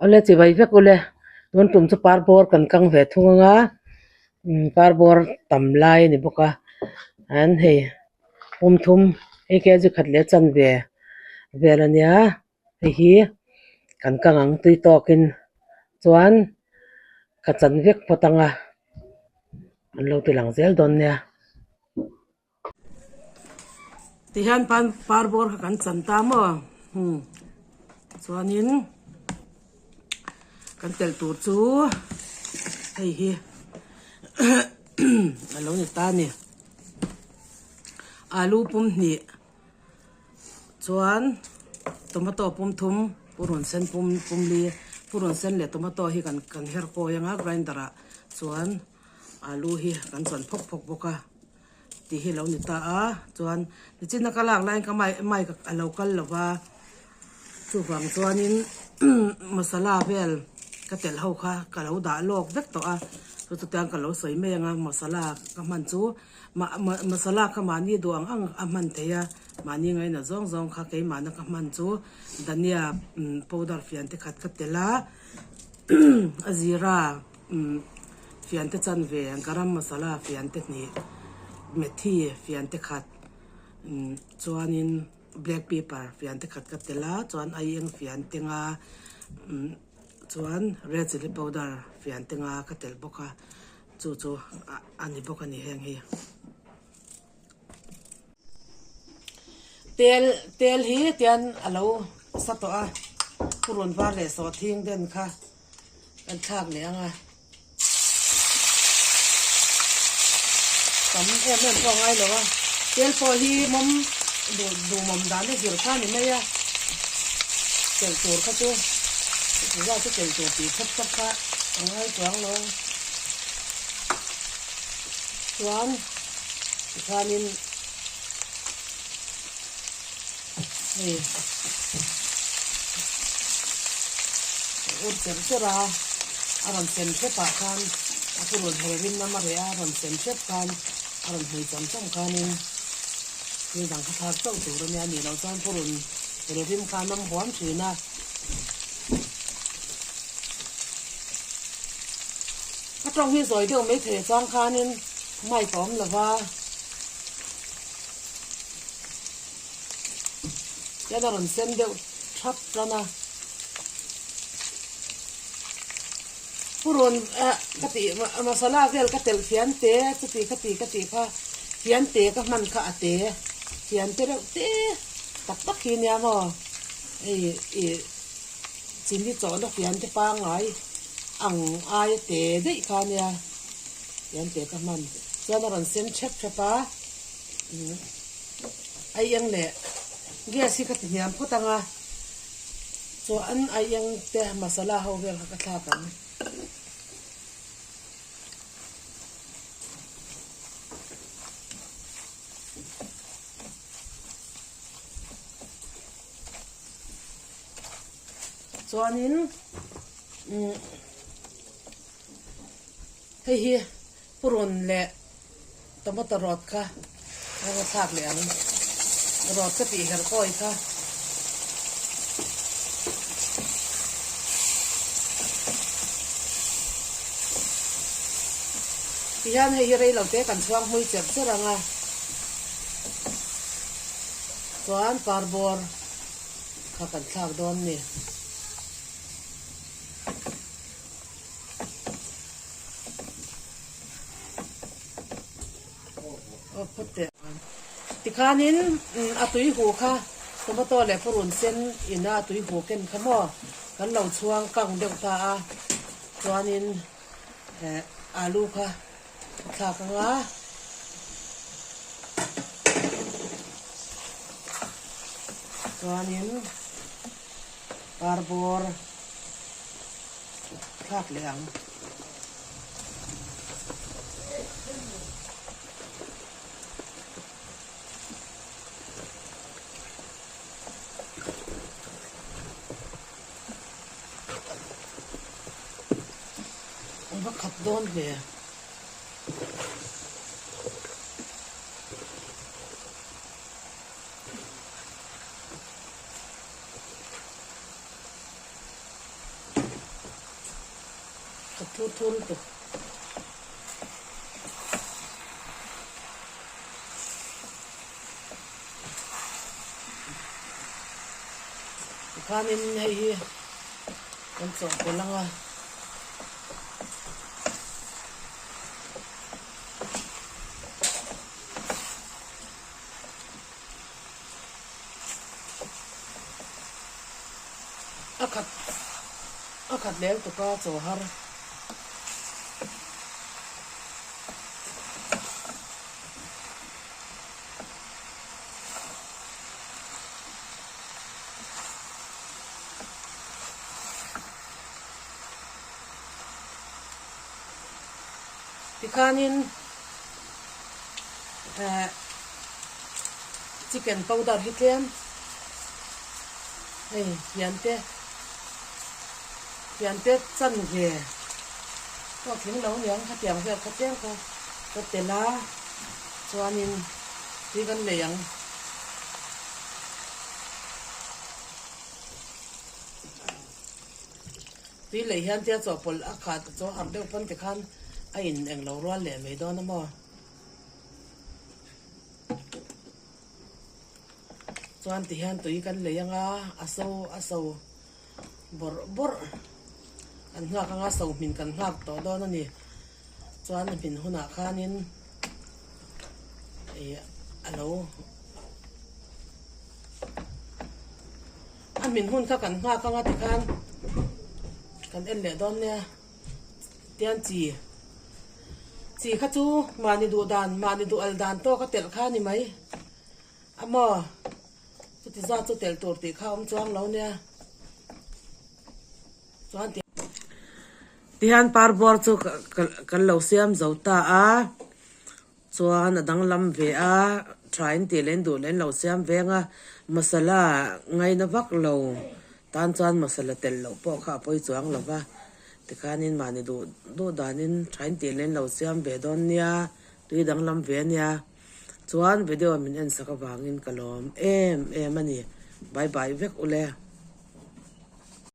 Awle chibai vek ule tun tum chu par bawr kan kang ve thung anga umm par bawr tam lai a ni bawk a an hei pum thum hei kg khat leh chanve vel a nia hei hi kan kang ang tui tawkin chuan ka chan vek phawt anga an lo ti lang zel dawn nia. Tihian pan par bawr kha kan chan ta maw hmm chuanin kan telh tur chu hei hi a lo ni ta a ni alu pum hnih chuan tomato pum thum purun sen pum pum li purun sen leh tomato hi kan kan her kawi anga grinder ah chuan alu hi kan chawn phawk phawk bawk a. Tih hi lo ni ta a, chuan nichina ka lak laiin ka mic mic a lo kal lo va, chuvang chuanin masala vel ka telh ho kha ka lo dah lawk vek tawh a, chu chutiang ka lo sawi mai ang a, masala ka hman chu mah mah masala kha mahni duh ang ang a hman theih a, mahni ngaina zawng zawng kha keimahna ka hman chu dhania powder fian te khat ka telh a, a zira. Umm fiante chanve garam masala fiante hnih methi fiante khat umm chuanin black pepper fiante khat ka tel a chuan aieng fiante nga umm chuan red chilli powder fiante nga ka telh bawk a chu chu a ni bawk a ni heng hi. Tel tel hi tian a lo sa tawh a purun var leh sawhthing den kha. Kan thlak leh ang a, tam em em pawh a ngai lo a, tel pawh hi mawm duh duhmawm dan a zir kha a ni mai a, telh tur kha chu chuti zat chu telh tur tih thap thap kha a ngai chuang lo a, chuan tikhanin hei ur cher cher a a rawn sen hrep ah khan a purun hel rim lam a reh a a rawn sen hrep khan a rawn hmui cham cham khanin thil dang kha thlak chauh tur a nia nih loh chuan purun hel rim kha a nam huam thin a. A tawng hi zawi deuh mai thei chuang khanin mic a awm lo va. Hian a rawn sen deuh thap tan a. Purun eh ka tih masala vel ka telh fian te chuti ka ti ka tih kha fian te ka hman kha a te fian te reuh te tak tak hi nia maw hei ih chini chawhna fian te pangngai ang aia te daih kha nia fian te ka hman chuan a rawn sen thep thep a. Ai eng leh gas hi ka ti hniam phawt ang a, chuan ai eng te masala ho vel kha ka thlak ang. Chuanin umm hei hi purun leh. Tomato rawt kha a rawn thlak leh ang. Rawt ka tih her kawi kha. Tihian hei hi rei lo te kan chhuang hmui cherh cherh ang a. Chuan parbawr kha kan thlak dawn ni. Tikhanin a tui huh kha tomato leh purun sen ina a tui huh ken kha maw kan lo chhuang kang deuh ta a chuanin eh alu kha a thlak ang a. Chuanin parbawr thlak leh ang. An va khat dawn ve. Khat thur thur lutuk. Tikhanin hei hi kan chawhpawlh ang a. A khat a khat lel tuk a chaw har. Tikhanin eh chicken powder hi tlem hei fiante fiante chan ve pawh tling lo aniang khatiang vel kha tlem kha ka tel a chuanin tui kan nei ang. Tui leh hian tia chawhpawlh a khat chaw harh deuh pawn tikhan a in englo rual leh mai dawn a maw? Chuan tihian tui kan lei anga a so a so bawrh bawrh kan nghak anga so hmin kan nghak tawh dawn a ni. Chuan a hmin hunah khanin ih a lo. A hmin hun kha kan nghak anga tikhan kan en leh dawn nia tian chi chi kha chu mahni duh dan mahni duh al dan tawk a telh kha a ni mai a maw chuti zat chu telh tur tih kha a awm chuang lo nia chuan tihian parbuar chu kan lo siam zo ta a. Chuan a danglam ve a, tha in tih leh in duh leh in lo siam veng a, masala ngaina vak lo tan chuan masala telh loh pawh kha a pawi chuang lo va, tikhanin mahni duh duh danin tha in tih leh in lo siam ve dawn nia, tui danglam ve a nia. Chuan video min en sak avangin ka lawm em em a ni, bye bye vek ule.